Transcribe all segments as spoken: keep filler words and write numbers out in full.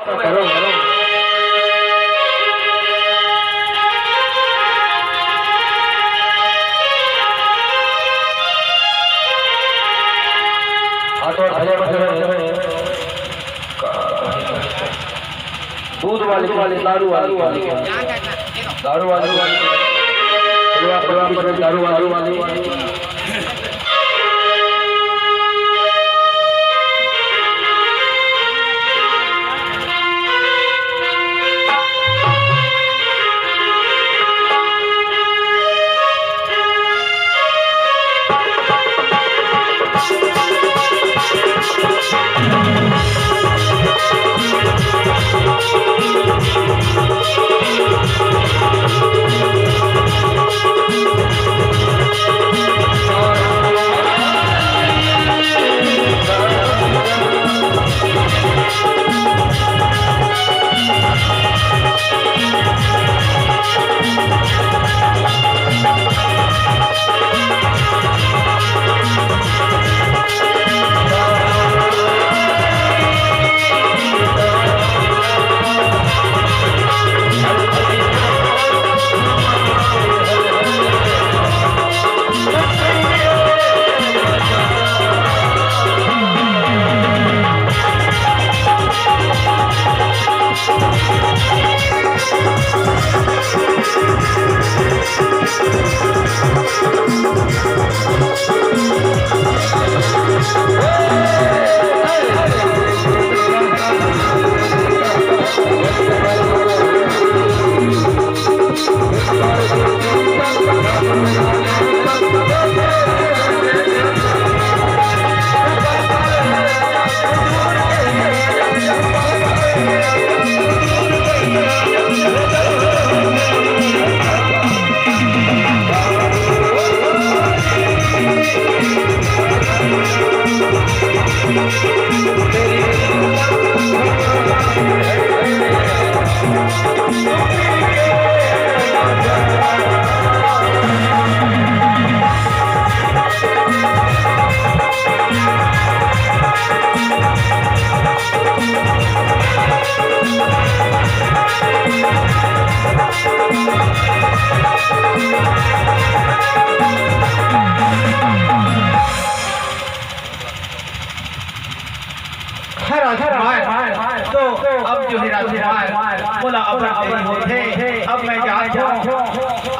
दूध वाली, वाली, दारू वाली, वाली, दारू वाली, वाली, दारू वाली, वाली। हे राजकुमार, तो अब जो हे राजकुमार, मोला अपन देरी होथे, अब मैं जात हूँ।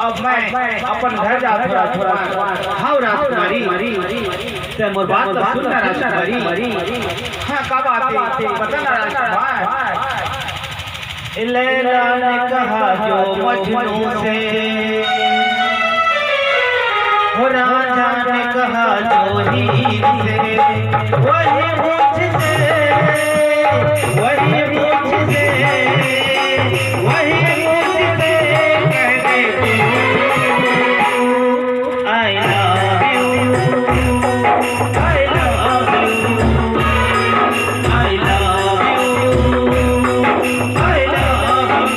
अब मैं अपन घर जात हूँ राजकुमार। हाँ राजकुमारी, तैं मोर बात ला सुन ना राजकुमारी। हाँ, का बात हे? बता ना राजकुमार। लैला ने कहा जो मजनू से, हो राजा ने कहा जो हीर से, वही मुझसे, वही मुझसे, वही मुझसे कह दे तू, I love you, I love you। I love you, I love you।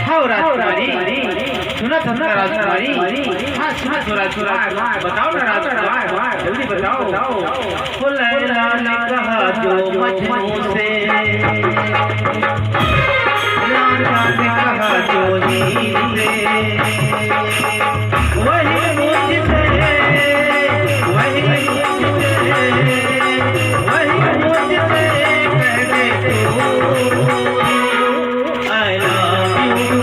हव राजकुमारी, सुनत हस का राजकुमारी? हाँ, सुनत हँव राजकुमार। बताओ ना राजकुमार, जल्दी बताओ। ओ लैला ने कहा जो मजनू से, राजा ने कहा जो हीर से, वही मुझसे, वही मुझसे, वही मुझसे कह दे तू। I love you,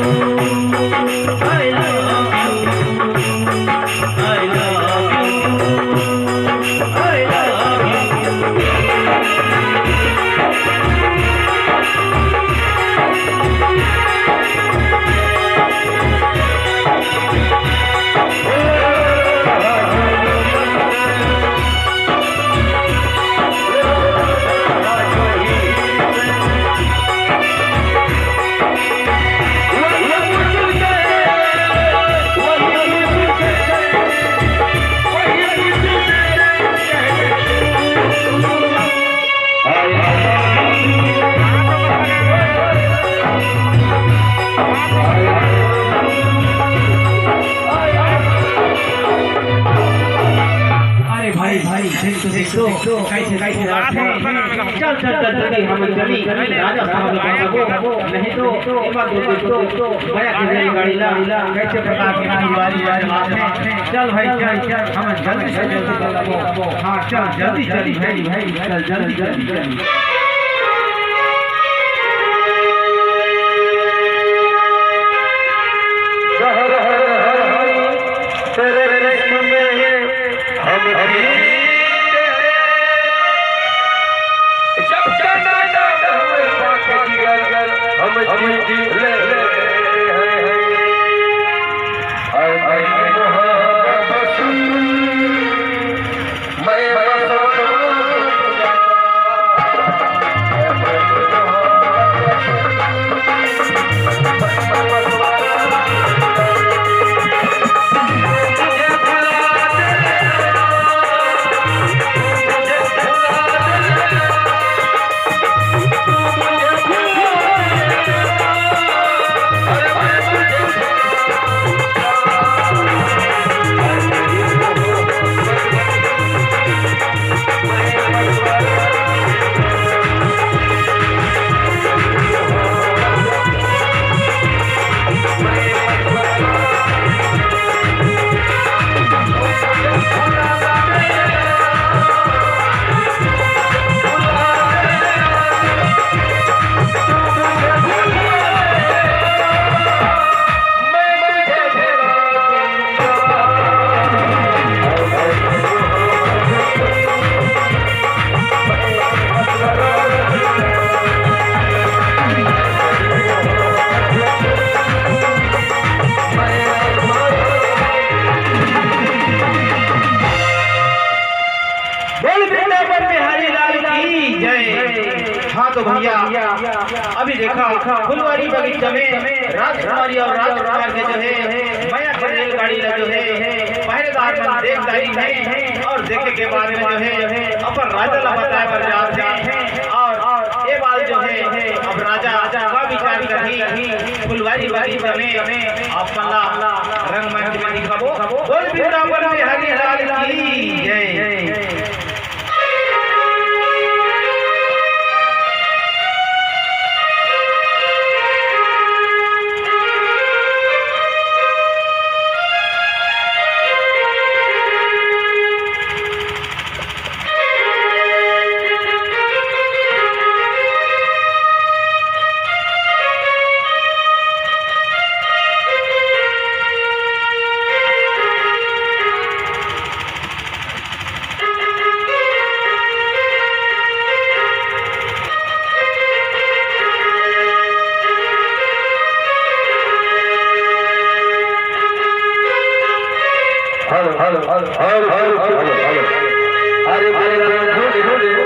I love you, I love you, I love you। देखो, कैसे, कैसे रात है। चल, चल, चल, जल्दी हम चली। राजा साहब को बताबो, नहीं तो एमा दो, दो, दो, मया के रेलगाड़ी ला कैसे प्रकाश की वाली वाली बात है। चल भाई, चल, चल, हम जल्दी से जल्दी बताबो। हाँ, चल, जल्दी चली, भाई, भाई, चल, जल्दी, जल्दी, जल्दी। हर हर हर हर तेरे इश्क में हम जीते हैं। जब तक ना हुए बाकी जिगर हम जी ले हैं। और मैं मोहब्बत मैं बस बोल वृंदावन बिहारी लाल की जय। हाँ तो भैया, अभी देखा फुलवारी बगीचा में राजकुमारी और राजकुमार के जो है मया के रेलगाड़ी ला जो है पहरेदार मन देख रही है और देखे के बाद में जो है अपन राजा ला बताए बर जात है। और ये बात जो है अब राजा का विचार करही फुलवारी बगीचा में अपन ला रंगमंच में दिखाबो। बोल वृंदावन बिहारी लाल की जय। Hello, hello, hello, hello, hello, hello, hello. अरे, अरे, अरे, अरे, अरे, अरे, अरे,